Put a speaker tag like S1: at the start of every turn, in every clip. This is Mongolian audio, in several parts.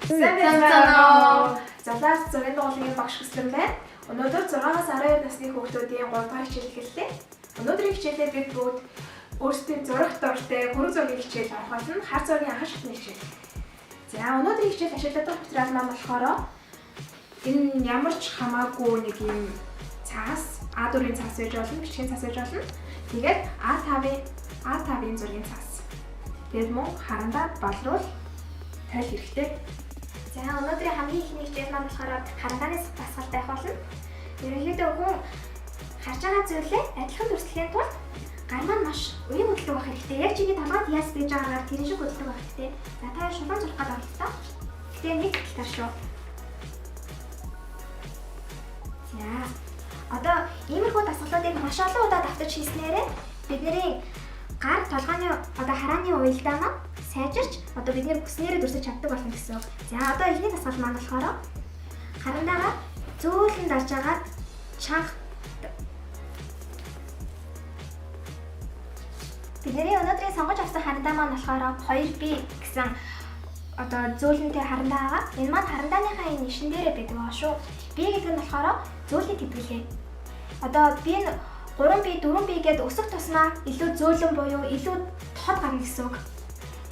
S1: Сайн байцгаана уу? Залаас зургийн дугуулын багш хүслэн байна. Өнөөдөр 6-аас 12 насны хүүхдүүдийн 3 дугаар хичээл эхэллээ. Өнөөдрийн хичээлээр бид бүгд өөрсдийн зурагт дуртай хөрөн зургийн хичээл орох болно. Хар зургийн анхан шатны хичээл. За, өнөөдрийн хичээл ашигладаг материал маань болохоор энэ ямар ч хамаагүй нэг юм цаас, А4-ийн цаас байж болно, бичгийн цаас байж болно. Тэгээд А5-ын зургийн цаас. Тэгээд мөн харандаа балруул тайл хэрэгтэй.
S2: За, өнөөдрийн хамгийн ихний хичээл маань болохоор харандааны дасгал байх болно. Ерөнхийдөө хүн харж байгаа зүйлээ адилхан дүрслэхийн тулд гар маань маш уян хөдөлдөг байх хэрэгтэй. Яг чиний толгойд яас байж байгаагаар тэрэн шиг хөдөлдөг байх хэрэгтэй. За, та шулуун зурх гээд оролцоо. Гэтэ нэг талаар шүү. За, одоо иймэрхүү дасгалуудыг маш олон удаа давтаж хийснээрээ бидний гар толгойн одоо харааны уялдаа маань сайжирч одоо бид нэр хүснээрээ дүрсэж чаддаг болно гэсэн үг. За, одоо эхний дасгал маань болохоор харандаагаа зөөлөн дарж агаад чанга. Бидний өнөөдрийн сонгож авсан харандаа маань болохоор 2B гэсэн одоо зөөлөнтэй харандаа байгаа. Энэ маань харандааныхаа энэ ишин дээрээ байдаг байгаа шүү. B гэдэг нь болохоор зөөлний тэтгэлээ. Одоо B нь 3B, 4B гэдээ өсөх тусмаа илүү зөөлөн буюу илүү тод гарна гэсэн үг.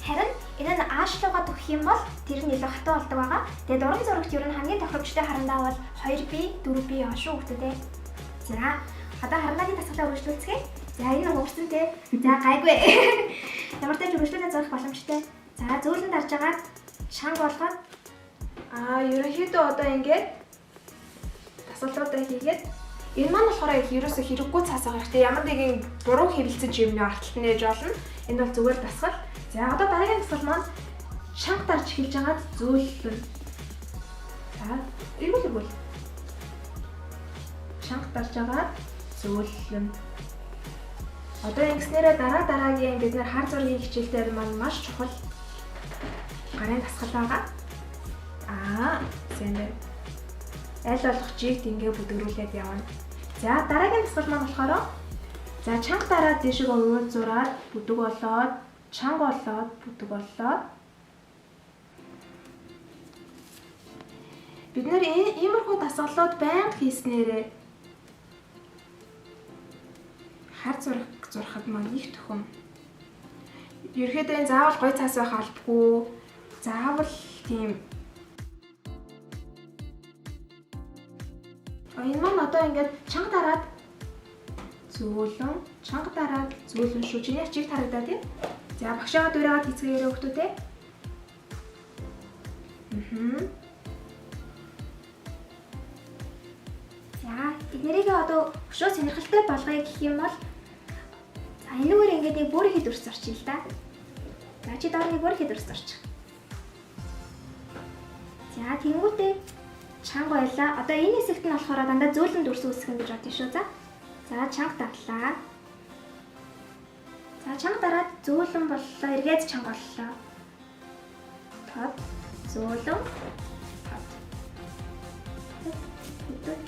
S2: Харин энэ нь аашлуугаа төгөх юм бол тэр нь илүү хатуу болдог байгаа. Тэгээд уран зурагт ер нь хамгийн тохиромжтой харандаа бол 2B, 4B аа шүү хүүхдүүдээ. За, одоо харандааны дасгалаа үргэлжлүүлцгээе. За, энэ хугарсан те. За, гайгүй. Ямар ч тач үргэлжлүүлээ зурах боломжтой. За, зөөлөн дарж агаад чанга болгоод
S1: Аа, ерөнхийдөө одоо ингээд дасгалуудаа хийгээд энэ маань болохоор ерөөсөө хэрэггүй цаас байгаа хэрэгтэй. Ямар нэгэн буруу хэвлэлсэн ч юм уу арталт нээж болно. Энэ бол зүгээр дасгал. За, одоо дараагийн дасгал маань чанга дарж эхэлж байгаад зөөллөн. За, эргүүл эргүүл. Чанга дарж агаад зөөллөн. Одоо ингэснээрээ дараа дараагийн бид нар хар зургийн хичээлдэр маань маш чухал гарын дасгал байгаа. Аа, сайн байна. Аль болох жигт ингээ бүдгэрүүлээд явна. За, дараагийн дасгал маань болохоор за чанга дараад дээшээ уйд зураад бүдэг болоод чанга болоод бүдэг боллоо. Бид нэр иймэрхүү дасгалууд байнга хийснээрээ хар зураг зурхад маань их төхөм. Ерөнхийдөө энэ заавал гой цаас байх албагүй. Заавал тийм. Энэ маань одоо ингээд чанга дараад зөөлөн, чанга дараад зөөлөн шүү. Чиний ачиг харагдаа тийм. За, багшаагаа дөрөөд хийцгээе хүүхдүүдээ.
S2: За, эднэрийг одоо өшөө сонирхолтой болгоё гэх юм бол за энэгээр ингээд нэг бүрийн дүрс зурчих л да. За, чи доор нэг бүрийн дүрс зурчих. За, тэнгүүтээ чанга байлаа. Одоо энэ хэсэгт нь болохоор дандаа зөөлөн дүрс үүсгэн гэж бодно шүү. За. За, чанга дарлаа. За, чанга дараад зөөлөн боллоо. Эргээд чанга боллоо. Тод, зөөлөн, тод. Тод, тод.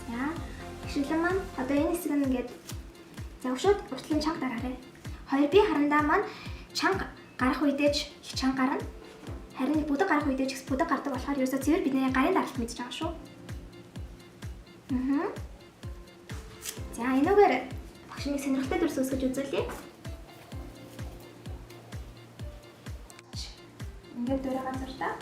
S2: За, гişгэлэн маань одоо энэ хэсэг нь ингээд за өшөөд уртлын чанга дараарай. 2B харандаа маань чанга гарах үедээ ч их чанга гарна. Харин бүдэг гарах үедээ ч их бүдэг гардаг болохоор ерөөсөө цэвэр бидний гарын даралт мэдж байгаа шүү. За, энүүгээр багш нэг сонирхолтой дүрс үүсгэж үзүүлье.
S1: Ингээд дөрөөгөө зуртаа.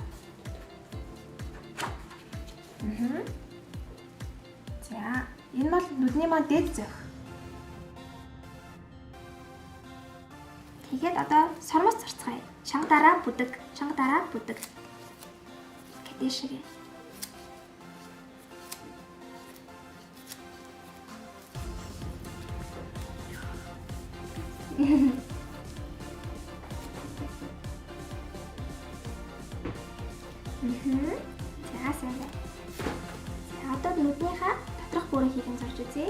S1: За, энэ бол нүдний маань дэд зөх.
S2: Тэгээд одоо сормоос зурцгаая. Чанга дараа бүдэг, чанга дараа бүдэг. Гэдэг шиг. За, сайн байна. За, одоо нүднийхээ доторх бүрэн хийгэн зурж үзье.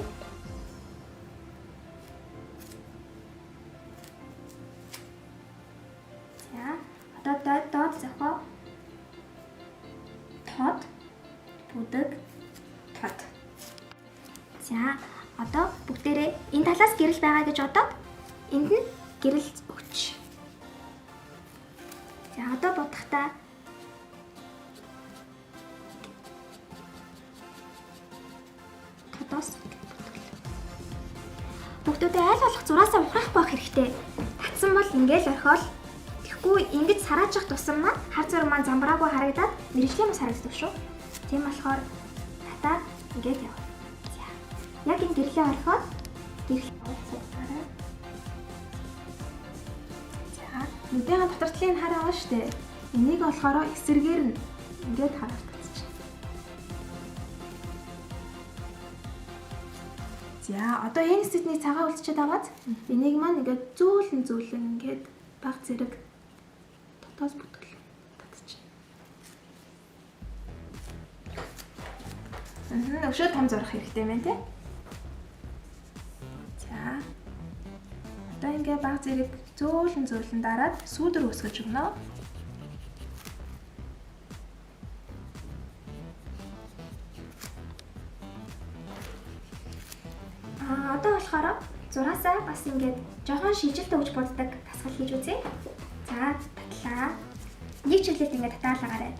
S2: Энэ талаас гэрэл байгаа гэж бодоод энд нь гэрэл өгч. За одоо бодохдоо тодоос Хүүхдүүдээ аль болох зураасаа ухрахгүй байх хэрэгтэй. Татсан бол ингээл орхиол. Тэгэхгүй ингэж сараачих тусам маань хар зураг маань замбраагүй харагдаад мэргэжлийн бас харагддаг шүү. Тийм болохоор татаад ингээд яв. За. Яг энэ гэрлээ орхиод гэрэл ууцаарай.
S1: За, нүдийн дотор талын хар байгаа шүү дээ. Энийг болохоор эсэргээр нь ингээд хараад татчих. За, одоо энэ хэсэгний цагаан үлдчихэд байгааз энийг маань ингээд зөөлөн зөөлөн ингээд баг зэрэг дотоос бүтгэл татчих. Өшөө том зурах хэрэгтэй байна тий. За. Одоо ингээ баг зэрэг зөөлөн зөөлөн дараад сүүдэр үүсгэж өгнө.
S2: Аа одоо болохоор зураасаа бас ингээд жоохон шижилт өгч буддаг дасгал хийж үзье. За татлаа. Нэг чиглэлд ингээд татаалагаарай.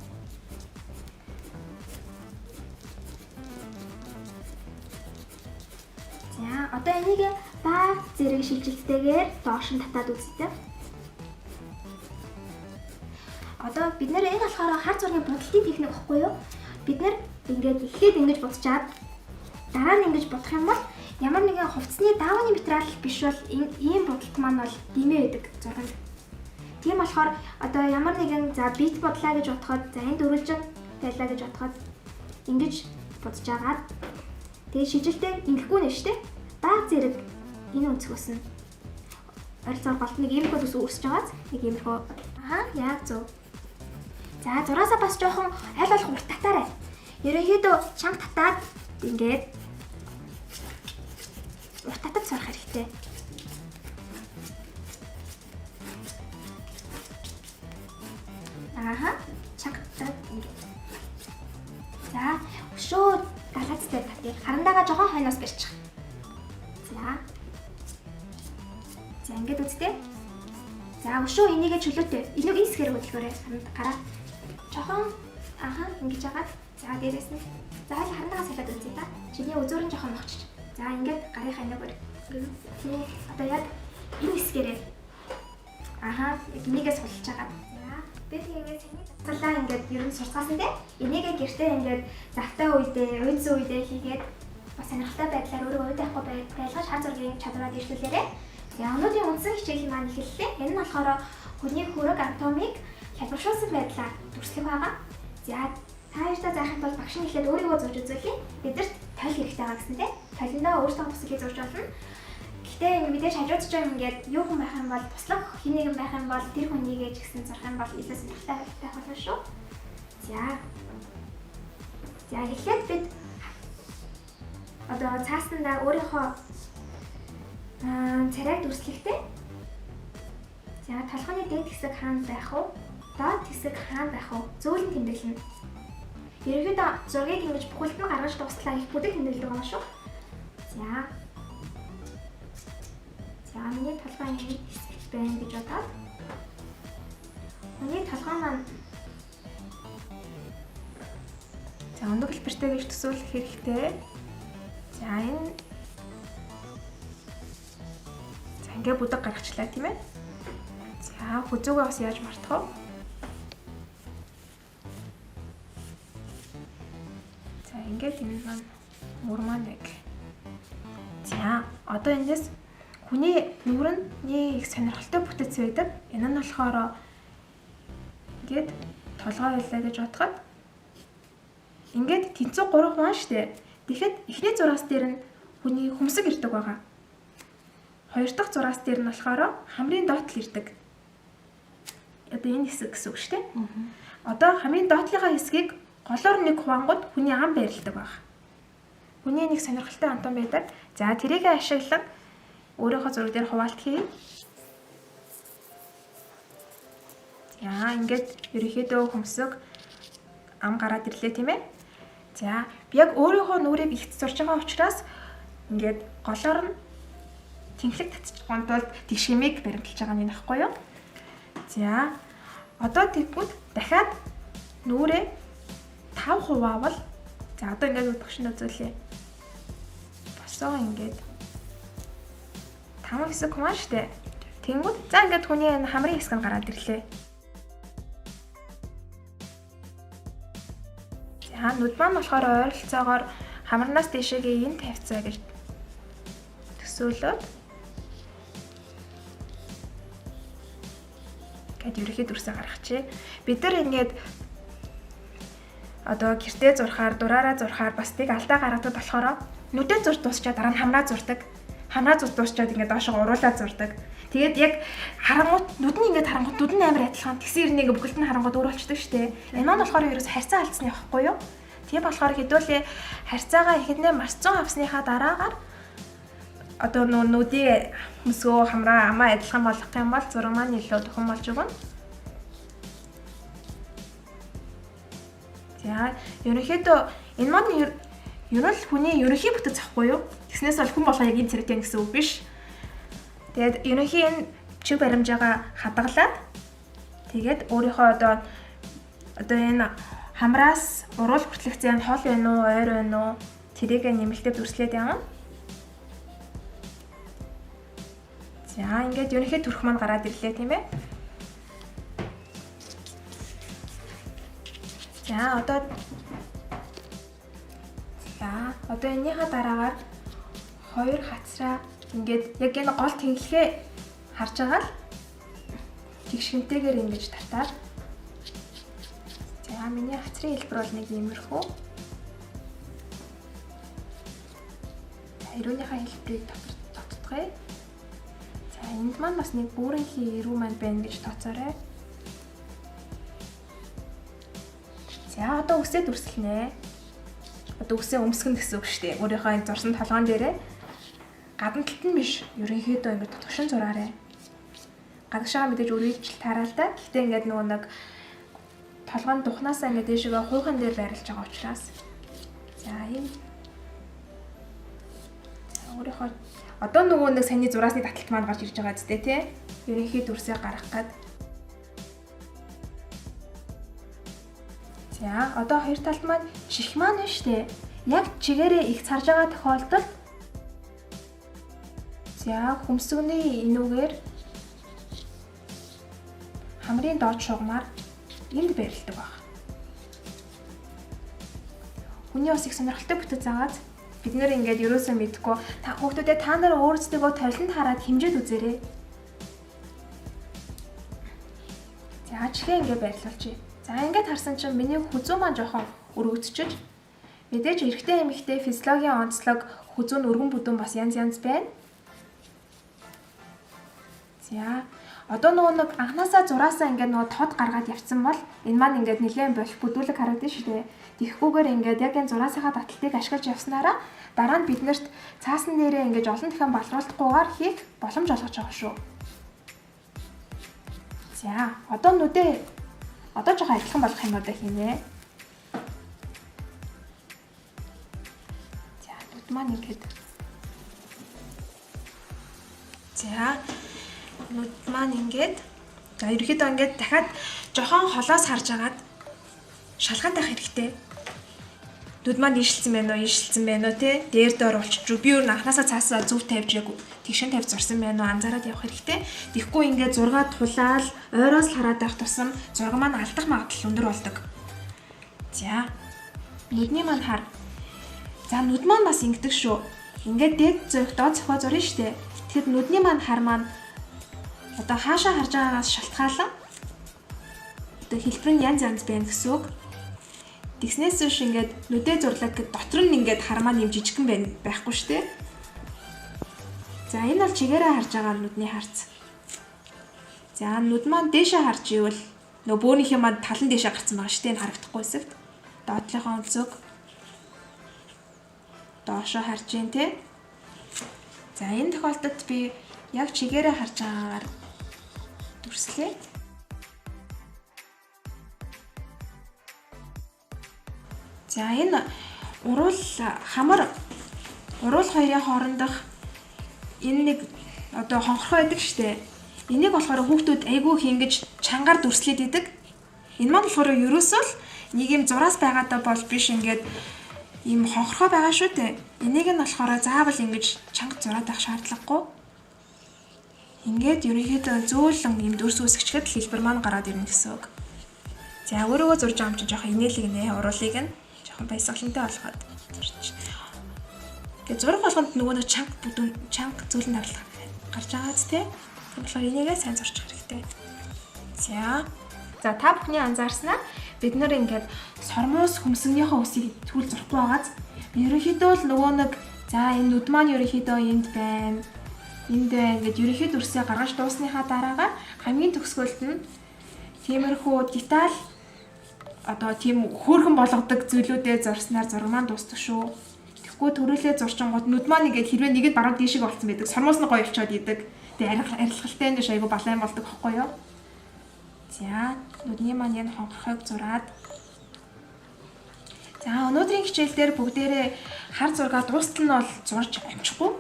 S2: За одоо энийг баг зэрэг шилжилттэйгээр доош нь татаад үзье. Одоо бид нэр энэ болохоор хар зургийн будалтын техник багхгүй юу? Бид нэр ингээд эхлээд ингэж будчаад дараа нь ингэж будах юм бол ямар нэгэн хувцсны даавны материал биш бол ийм будалт маань бол димээ байдаг зурганд. Тийм болохоор одоо ямар нэгэн за бит бодлаа гэж бодоход за энэ дөрвөлжин байлаа гэж бодоход ингэж будж агаад тэгээ шижилтээ ингэхгүй нэ штэ. Баг зэрэг энэ өнцгөөс нь ойролцоогоор голт нэг иймэрхүү төс үүсэж байгааз нэг иймэрхүү. Аа яг зөв. За зураасаа бас жоохон аль болох урт татаарай. Ерөнхийдөө чанга татаад ингээд урт татаж сурах хэрэгтэй. Ааха чанга татаад ингээд. За өшөө галаацтай татъя. Харандаага жоохон хойноос барьчих. За. За ингээд үзтээ. За өшөө энийгээ чөлөөтэй. Энийг энэ хэсгээр хөдөлгөөрэй. Харанд гараа. Жоохон ааха ингэж агаад. За дээрээс нь. За хайл харандаага салаад үзье та. Чиний үзүүр нь жоохон мохчих. За ингээд гарынхаа нэг барь. Тий. Одоо яг энэ хэсгээрээ. Ааха яг энийгээ сулж агаад. За би тэг ингээд саний дасгалаа ингээд ер нь сурцгаасан те. Энийгээ гэртээ ингээд завтай үедээ, уйдсан үедээ хийгээд бас сонирхолтой байдлаар өөрийгөө уйдахгүй байлгаж хар зургийн чадвараа дэвшлүүлээрэй. За өнөөдрийн үндсэн хичээл маань эхэллээ. Энэ нь болохоор хүний хөрөг анатомиг хялбаршуулсан байдлаар дүрслэх байгаа. За та хоёртой заахын тулд багш нь эхлээд өөрийгөө зурж үзүүлье. Бидэрт тойл хэрэгтэй байгаа гэсэн те. Толиндоо өөртөө туслахыг зурж болно. Гэхдээ ингэ мэдээж хажууд ч юм ингээд юу хүн байх юм бол туслах хин нэгэн байх юм бол тэр хүнийгээ ч гэсэн зурх юм бол илүү сонирхолтой байх болно шүү. За. За эхлээд бид одоо цаасандаа өөрийнхөө царайг дүрслэхдээ за толгойн дээд хэсэг хаана байх вэ? Доод хэсэг хаана байх вэ? Зөөлөн тэмдэглэнэ. Ерөнхийдөө зургийг ингэж бүхэлд нь гаргаж дуслаа их бүдэг тэмдэглэдэг байгаа шүү. За. За миний толгой энэ хэсэгт байна гэж бодоод миний толгой маань
S1: За өндөг хэлбэртэй гэж төсөөлөх хэрэгтэй. За энэ за ингээ бүдэг гаргачлаа тийм ээ. За хүзүүгээ бас яаж мартах вэ? За ингээд энэ маань мөр маань яг. За одоо эндээс хүний нүур нь нэг их сонирхолтой бүтэц байдаг. Энэ нь болохоор ингээд толгой байлаа гэж бодоход ингээд тэнцүү 3 хуваан штэ. Тэгэхэд эхний зураас дээр нь хүний хөмсөг ирдэг байгаа. Хоёр дахь зураас дээр нь болохоор хамрын доотлол ирдэг. Одоо энэ хэсэг гэсэн үг штэ. Одоо хамрын доотлынхаа хэсгийг голоор нэг хуваангууд хүний ам байрладаг баг. Хүний нэг сонирхолтой антон байдаг. За тэрийг ашиглан өөрийнхөө зураг дээр хуваалт хий. За ингээд ерөнхийдөө хөмсөг ам гараад ирлээ тийм ээ. За яг өөрийнхөө нүрийг ихт зурж байгаа учраас ингээд голоор нь Тэнхлэг татчихгүй тулд тэгшгэмийг баримталж байгаа нь энэ байхгүй юу? За одоо тэгвэл дахиад нүрээ 5 хуваавал за одоо ингээд багш нь үзүүлье. Босоо ингээд 5 хэсэг хуваана штэ. Тэнгүүд за ингээд хүний энэ хамрын хэсэг нь гараад ирлээ. За нүд маань болохоор ойролцоогоор хамарнаас дээшээгээ энэ тавьцаа гэж төсөөлөөд гэд ерөнхий дүрсээ гаргачихъя. Бид нар ингээд одоо гэртээ зурхаар, дураараа зурхаар бас тийг алдаа гаргадаг болохоор нүдээ зурж дуусчаа дараа нь хамраа зурдаг. Хамраа зурж дуусчаад ингээд доошоо уруулаад зурдаг. Тэгээд яг харангуут нүд нь ингээд харангуут нүд нь амар адилхан. Тэгсэн ирнэ ингээд бүгэлт нь харангуут өөр болчдөг штэ. Энэ маань болохоор ерөөс харьцаа алдсны явахгүй юу? Тийм болохоор хэдүүлээ харьцаагаа ихэднээ маш 100 авсныхаа дараагаар одоо нөө нүдийг хөмсгөө хамраа амаа адилхан болгох юм бол зураг маань илүү дөхөн болж өгнө. За ерөнхийдөө энэ маань ер нь л хүний ерөнхий бүтэц ахгүй юу? Тэгснээс бол хүн болгоо яг энэ цэрэгтэй гэсэн үг биш. Тэгээд ерөнхий энэ чиг баримжаагаа хадгалаад тэгээд өөрийнхөө одоо энэ хамраас уруул хүртэлх зай нь хол байна уу, ойр байна уу? Тэрийг нэмэлтээр дүрслээд явна. За ингээд ерөнхий төрх маань гараад ирлээ тийм ээ. За одоо энэнийхээ дараагаар хоёр хацраа ингээд яг энэ гол тэнхлэгээ харж байгаа л тэгшгэнтэйгээр ингэж тартаад. За миний хацрын хэлбэр бол нэг иймэрхүү. За эрүүнийхээ хэлбэрийг дотгоё. За энд маань бас нэг бүрэнхий эрүү маань байна гэж тооцоорой. За одоо үсээ дүрслэнэ. Одоо үсээ өмсгөн гэсэн үг шүү дээ. Өөрийнхөө энэ зурсан толгоон дээрээ гадна талд нь биш. Ерөнхийдөө ингээд тушин зураарай. Гадагшаага мэдээж үргэлжил таараа л да. Гэхдээ ингээд нөгөө нэг толгойн духнаасаа ингээд дээшээгээ хуухан дээр байрлаж байгаа учраас. За энэ өөрийнхөө одоо нөгөө нэг саяны зураасны таталт маань гарч ирж байгаа зү тэ. Ерөнхий дүрсээ гаргах гад. За одоо хоёр талд маань чих маань байна шүү дээ. Яг чигээрээ их царж байгаа тохиолдолд за хөмсгөний энүүгээр хамрын доод шугамар энд байрладаг баг. Хүний бас их сонирхолтой бүтэц агаад бид нэр ингээд ерөөсөө мэдэхгүй та хүүхдүүдээ та нар өөрсдөө толинд хараад хэмжээд үзээрэй. За чихээ ингээд байрлуулчих. За ингээд харсан чинь миний хүзүү маань жоохон өргөцчөж мэдээж эрэгтэй эмэгтэй физиологийн онцлог хүзүү нь өргөн бүдүүн бас янз янз байна. За одоо нөгөө нэг анханасаа зураасаа ингээд нөгөө тод гаргаад явцсан бол энэ маань ингээд нэлээд болох бүдүүлэг харагдана шүү дээ. Тэгэхгүйгээр ингээд яг энэ зураасынхаа таталтыг ашиглаж явснараа дараа нь биднэрт цаасан дээрээ ингээд олон дахин балруулахгүйгээр хийх боломж олгож байгаа шүү. За одоо нүдээ одоо жоохон адилхан болох юмудаа хийнэ. За нүд маань ингээд за нүд маань ингээд за ерөнхийдөө ингээд дахиад жоохон холоос харж агаад шалгаад байх хэрэгтэй. Нүд маань ийшилсэн байна уу, ийшилсэн байна уу те? Дээр доор болчих. Би өөр анханасаа цаасаа зөв тавьж яг тэгшин тавьж зурсан байна уу анзаараад явах хэрэгтэй. Тэгэхгүй ингээд зургаа тулаал ойроос л хараад байх тусам зураг маань алдах магадлал өндөр болдог. За нүдний маань хар. За нүд маань бас ингэдэг шүү. Ингээд дээд зураг доод цохоо зурна штэ. Тэгэхэд нүдний маань хар маань одоо хаашаа харж байгаагаас шалтгаалan одоо хэлбэр нь янз янз байна гэсэн үг. Тэгснээс биш ингээд нүдээ зурлаа гэхэд дотор нь ингээд хар маань юм жижигхэн байна байхгүй шүү дээ. За энэ бол чигээрээ харж байгаа нүдний харц. За нүд маань дээшээ харж ивэл нөгөө бөөнийхөө маань талан дээшээ гарцсан байгаа шүү дээ. Энэ харагдахгүй хэсэгт. Доотлынхоо өнцөг доошоо харж гин тэ. За энэ тохиолдолд би яг чигээрээ харж байгаагаар дүрслээ. За энэ уруул хамар уруул хоёрын хоорондох Энэ нэг одоо хонхорхой байдаг штэ. Энийг болохоор хүүхдүүд айгүй их ингэж чангаар дүрслээд идэг. Энэ маань болохоор ерөөсөө л нэг юм зураас байгаадаа бол биш ингээд ийм хонхорхой байгаа шүү дээ. Энийг нь болохоор заавал ингэж чанга зураад авах шаардлагагүй. Ингээд ерөнхийдөө зөөлөн ийм дүрс үүсгэчихэд хэлбэр маань гараад ирнэ гэсэн үг. За өөрөөгөө зурж байгаа юм чинь жоохон инээлэг нэ, уруулыг нь жоохон баясгалантай болгоод зурч. Тэгээ зураг болгонд нөгөө нэг чанга бүдүүн чанга зөөлөн дарлага гарч байгаа ч тий. Тийм болохоор энийгээ сайн зурчих хэрэгтэй. За. За та бүхний анзаарснаа бид нар ингээд сормуус хөмсгнийхөө үсийг түл зурхгүй байгааз ерөнхийдөө л нөгөө нэг за энэ нүд маань ерөнхийдөө энд байна. Энд байна гэд ерөнхий дүрсээ гаргаж дуусныхаа дараагаар хамгийн төгсгөлд нь тиймэрхүү деталь одоо тийм хөөрхөн болгодог зүйлүүдээ зурснаар зураг маань дуустдаг шүү. Тэгэхгүй төрөлөө зурчингууд нүд маань ингээд хэрвээ нэгэд баруун дийшиг болцсон байдаг. Сормуус нь гоё болчоод идэг. Тэгээ арилгалтай нь биш айгу балайн болдог байхгүй юу? За нүдний маань энэ хонхорхойг зураад. За өнөөдрийн хичээл дээр бүгдээрээ хар зургаа дуустал нь бол зурж амжихгүй.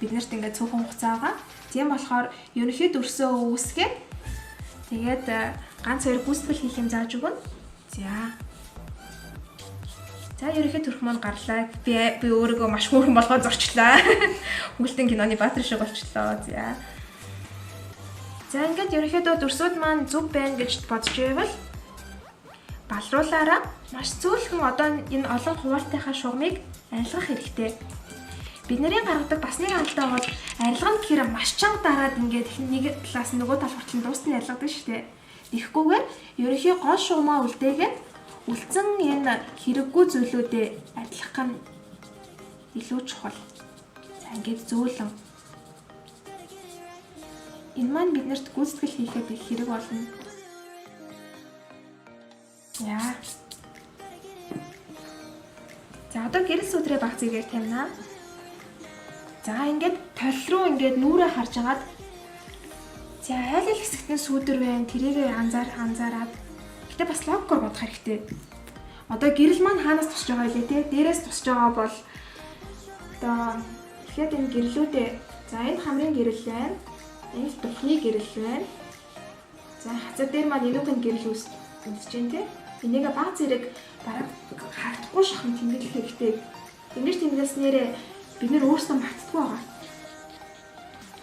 S1: Бид нарт ингээд цөөхөн хугацаа байгаа. Тийм болохоор ерөнхий дүрсөө үүсгээд тэгээд ганц хоёр гүйцэтгэл хийх юм зааж өгнө. За. За ерөнхий төрх маань гарлаа. Би өөрийгөө маш хөөрхөн болгоод зурчлаа. Хүлтэн киноны баатар шиг болчлоо. За. За ингээд ерөнхийдөө дүрсүүд маань зөв байна гэж бодож байвал балруулаараа маш зөөлхөн одоо энэ олон хуваалтайхаа шугамыг арилгах хэрэгтэй. Бидний гаргадаг бас нэг алдаа бол арилга нь гэхээр маш чанга дараад ингээд нэг талаас нь нөгөө тал хүртэл дуустал нь арилгадаг шүү дээ. Тэгэхгүйгээр ерөнхий гол шугамаа үлдээгээд үлдсэн энэ хэрэггүй зүйлүүдээ арилгах нь илүү чухал. За ингээд зөөлөн. Энэ маань биднэрт гүйцэтгэл хийхэд их хэрэг болно. За. За одоо гэрэл сүдрээ баг зэрэгээр тавина. За ингээд толь руу ингээд нүрээ харж агаад за айл аль хэсэгт нь сүүдэр байна. Тэрийгээ анзаараад. Гэтэ бас логикоор бодох хэрэгтэй. Одоо гэрэл маань хаанаас тусч байгаа вэ те? Дээрээс тусч байгаа бол одоо тэгэхээр энэ гэрлүүдээ за энэ хамрын гэрэл байна. Энэ тухны гэрэл байна. За хацар дээр маань энүүхэн гэрэл үүсэж байна те. Энийгээ баг зэрэг бараг харагдахгүй шахан тэмдэглэх хэрэгтэй. Ингэж тэмдэглэснээрээ бид нэр өөрсдөө мартдаггүй байгаа.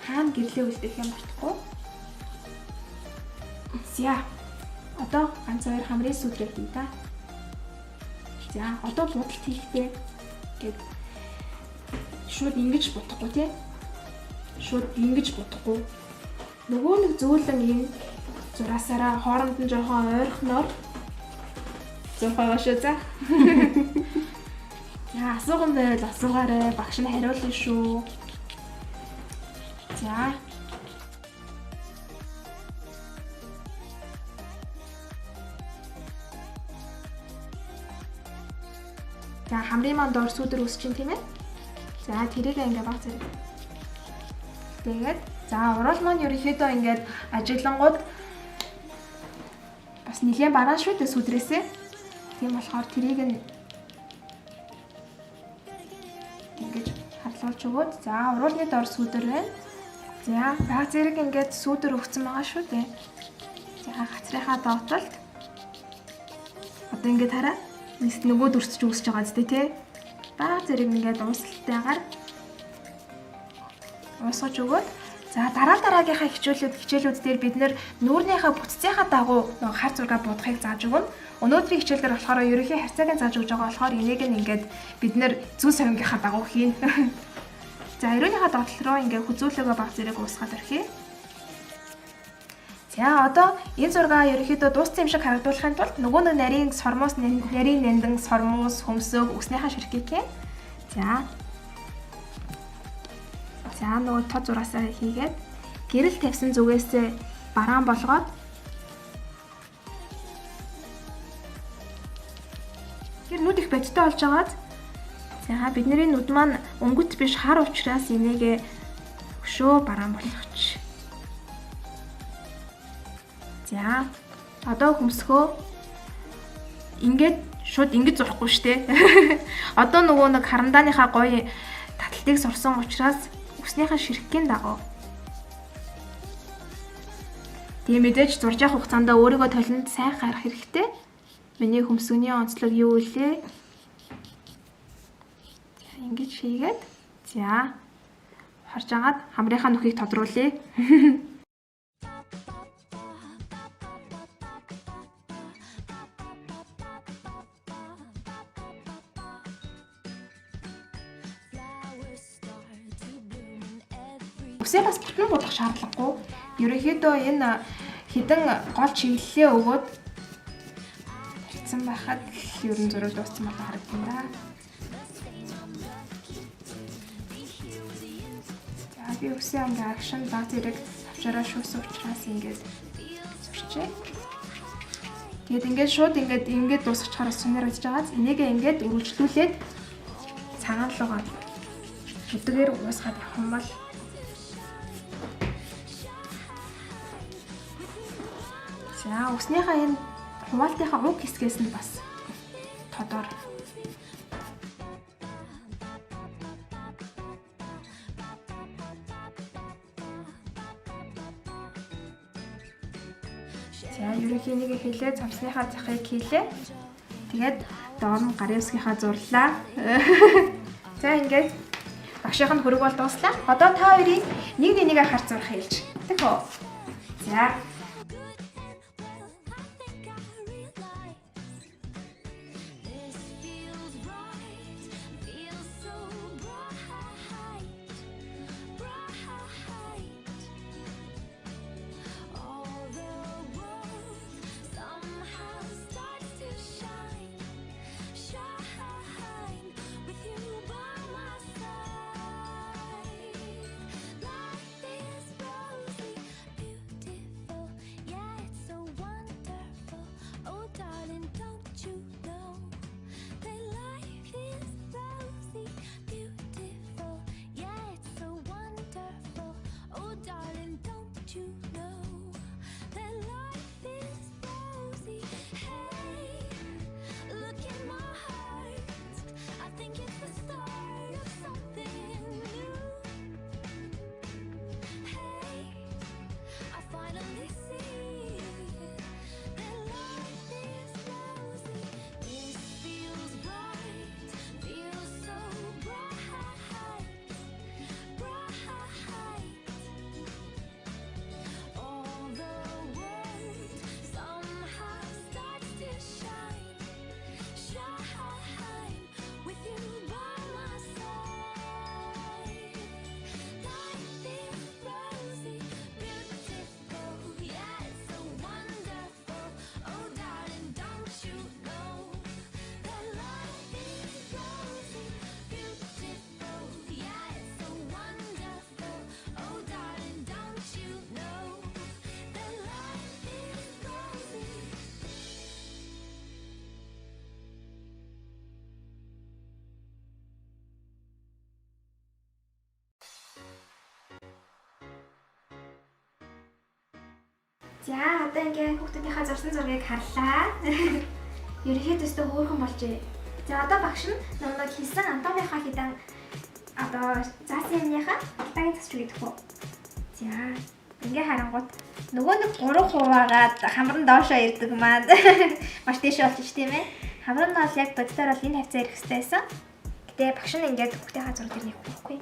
S1: Хаана гэрлээ үлдэх юм мартахгүй. За. Одоо ганц хоёр хамрын сүдрээ хий та. За одоо будалт хийхдээ гээд шууд ингэж будахгүй тий. Шууд ингэж будахгүй. Нөгөө нэг зөөлөн энэ зураасаараа хооронд нь жоохон ойрхоноор зурх байгаа шүү за. За асууган байвал асуугаарай. Багш нь хариулна шүү. За. За хамрын маань доор сүүдэр үсэж чинь тийм ээ. За тэрийг ингээ баг зэрэг. Тэгээд за уруул маань ерөнхийдөө ингээд ажиглангууд бас нэлээд бараан шүү дээ сүдрээсээ. Тийм болохоор тэрийг нь ингэж харлуулж өгөөд за уруулны доор сүүдэр байна. За баг зэрэг ингээд сүүдэр өгсөн байгаа шүү дээ. За гацрынхаа доотолд одоо ингээд хараа. Нөгөө дүрсч үүсэж байгаа зү тэ. Баг зэрэг ингээд уусалтайгаар уусгаж өгөөд за дараа дараагийнхаа хичээлүүд дээр бид нэр нүүрнийхээ бүтцийнхаа дагуу нөгөө хар зураг будахыг зааж өгнө. Өнөөдрийн хичээл дээр болохоор ерөнхий харьцааг нь зааж өгж байгаа болохоор энийг нь ингээд бид нэр зүүн совингийнхаа дагуу хийнэ. За эрүүнийхээ доотлол руу ингээд хүзүүлээгөө баг зэрэг уусгаад орхиё. За одоо энэ зургаа ерөнхийдөө дууссан юм шиг харагдуулахын тулд нөгөө нэг нарийн сормуус нарийн нандин сормуус хөмсөг үснийхаа ширхгийг хий. За. За нөгөө тод зураасаа хийгээд гэрэл тавьсан зүгээсээ бараан болгоод тэр нүд их бодиттой болж байгаад за бидний нүд маань өнгөт биш хар учраас энийгээ өшөө бараан болгоч. За одоо хөмсгөө ингээд шууд ингэж зурхгүй штэ. Одоо нөгөө нэг харандааныхаа гоё таталтыг сурсан учраас Үснийхэн ширхгийн дагуу. Тэгээ мэдээж зурж явах хугацаанд өөрийгөө толинд сайн харах хэрэгтэй. Миний хөмсгөний онцлог юу вэ? За ингэж хийгээд за харж агаад хамрынхаа нүхийг тодруулъя. Үсээ бас бүтэн будах шаардлагагүй. Ерөнхийдөө энэ хідэн гол чиглэлээ өгөөд тарьсан байхад ер нь зураг дууссан болоо харагдана да. За би үсээ ингээ агшин баг зэрэг авчаараа шүүсэн учраас ингээд зурчээ. Тэгээд ингээд шууд ингээд дуусгачихаар сонирхож байгаа. Энийг ингээд үргэлжлүүлээд цагаан руугаа бүдгээр уусгаад явах юм бол за үснийхээ энэ хуваалтынхаа уг хэсгээс нь бас тодор. За ерөнхий нэг хийлээ, цамсныхаа захыг хийлээ. Тэгээд доор нь гарын үсгийнхаа зурлаа. За ингээд багшийнх нь хөрөг бол дууслаа. Одоо та хоёрын нэг нэгээ харж зурах хэлж. Тэг үү? За.
S2: За одоо ингээ хүүхдүүдийнхээ зурсан зургийг харлаа. Ерөнхийдөө өстө хөөрхөн болжээ. За одоо багш нь нэг хийсэн анатомийнхаа хідэн одоо заасан юмныхаа алтаагийн засч өгөх үү. За ингээ харангуут нөгөө нэг 3 хуваагаад хамар нь доошоо ирдэг маань маш дээшээ болчих тийм ээ. Хамар нь бол яг боддоор бол энэ хавцаа ирэх хэрэгтэй байсан. Гэтэ багш нь ингээд хүүхдийнхаа зураг дээр нэг хөхгүй.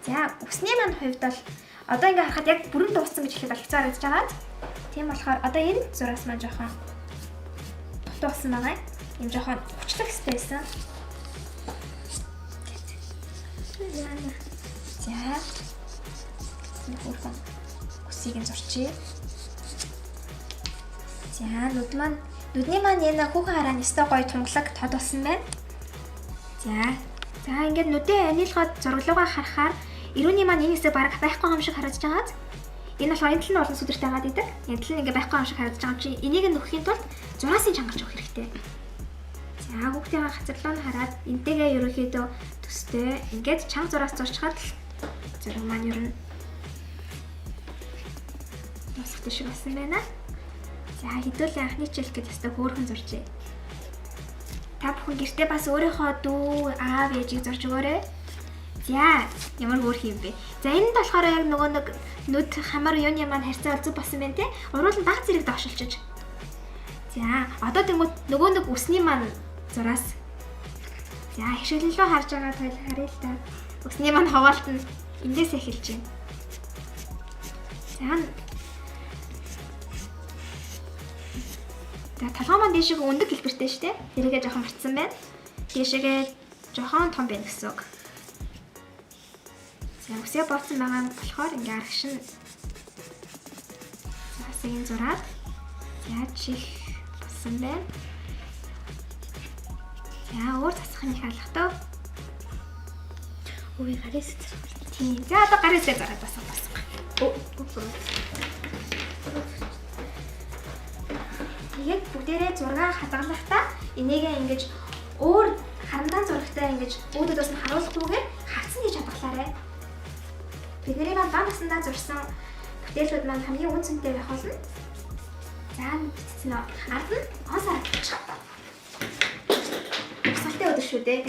S2: За үсний маань хувьд бол одоо ингээ харахад яг бүрэн дууссан гэж хэлэхэд бол хэцүү харагдаж байгаа. Тийм болохоор одоо энэ зураас маань жоохон дутуу болсон байгаа. Ийм жоохон хучлах хэрэгтэй байсан. За. Энэ хөөрхөн үсийг нь зурчээ. За нүд маань нүдний маань энэ хүүхэн хараа ёстой гоё тунгалаг тод болсон байна. За. За ингээд нүдээ анилгаад зураглуугаа харахаар эрүүний маань энэ хэсэг бараг байхгүй юм шиг харагдаж байгаа. Энэ болохоор энэ тал нь олон сүдэртэй байгаад идэг. Энэ тал нь ингээ байхгүй юм шиг харагдаж байгаа юм чи энийг нь нөхөхийн тулд зураасыг чангалж өгөх хэрэгтэй. За хүүхдийн хацарлаа нь хараад энтэйгээ ерөнхийдөө төстэй ингээд чанга зураас зурчхад л зураг маань ер нь дуусах шиг болсон байна. За хэдүүлээ анхны хичээл гэж өстой хөөрхөн зуржээ. Та бүхэн гэртээ бас өөрийнхөө дүү, аав ээжийг зурж өгөөрэй. За, ямар хөөрхөн юм бэ? За, энд болохоор яг нөгөө нэг нүд хамар юуны маань харьцаа зөв болсон байна те. Уруул нь баг зэрэг доошилчиж. За, одоо тэнгуут нөгөө нэг үсний маань зураас. За, хишгэлэн рүү харж байгаа тул харъя л да. Үсний маань ховоолт нь эндээс эхэлж байна. За, за толгой маань дээшээ өндөг хэлбэртэй шүү дээ. Тэрийгээ жоохон мартсан байна. Дээшээгээ жоохон том байна гэсэн үг. За үсээ бооцсон байгаа нь болохоор ингээ аргашин засыг зураад за чих болсон байна. За өөр засах нь их алхтав.
S3: Үгүй гарын үсэг зурах.
S2: Тийм. За одоо гарын үсгээ зураад бас бас. Тэгээд бүгдээрээ зураг хадгалахдаа энийгээ ингэж өөр харандаан зурагтай ингэж үүдүүд бас нь харуулахгүйгээр хавцсан гэж хадгалаарай. Бидний маань бага насндаа зурсан бүтээлүүд маань хамгийн үн цэнтэй байх болно. За битцэн үү. Ард нь он сарагдчих. Урсгалтай өдөр шүү дээ.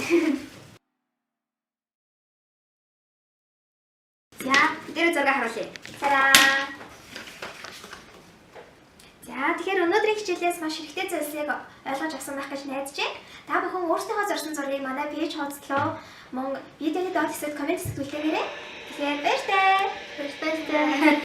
S2: За, бүгдээрээ зураг харуулъя. Тараа. За тэгэхээр өнөөдрийн хичээлээс маш хэрэгтэй зүйлсийг ойлгож авсан байх гэж найдаж байна. Та бүхэн өөрсдийнхөө зурсан зургийг манай пэйж хуудас руу мөн видеоны доод хэсэгт коммент хэсэгт үлдээгээрэй. Тэгэхээр баяртай.
S3: Баяртай.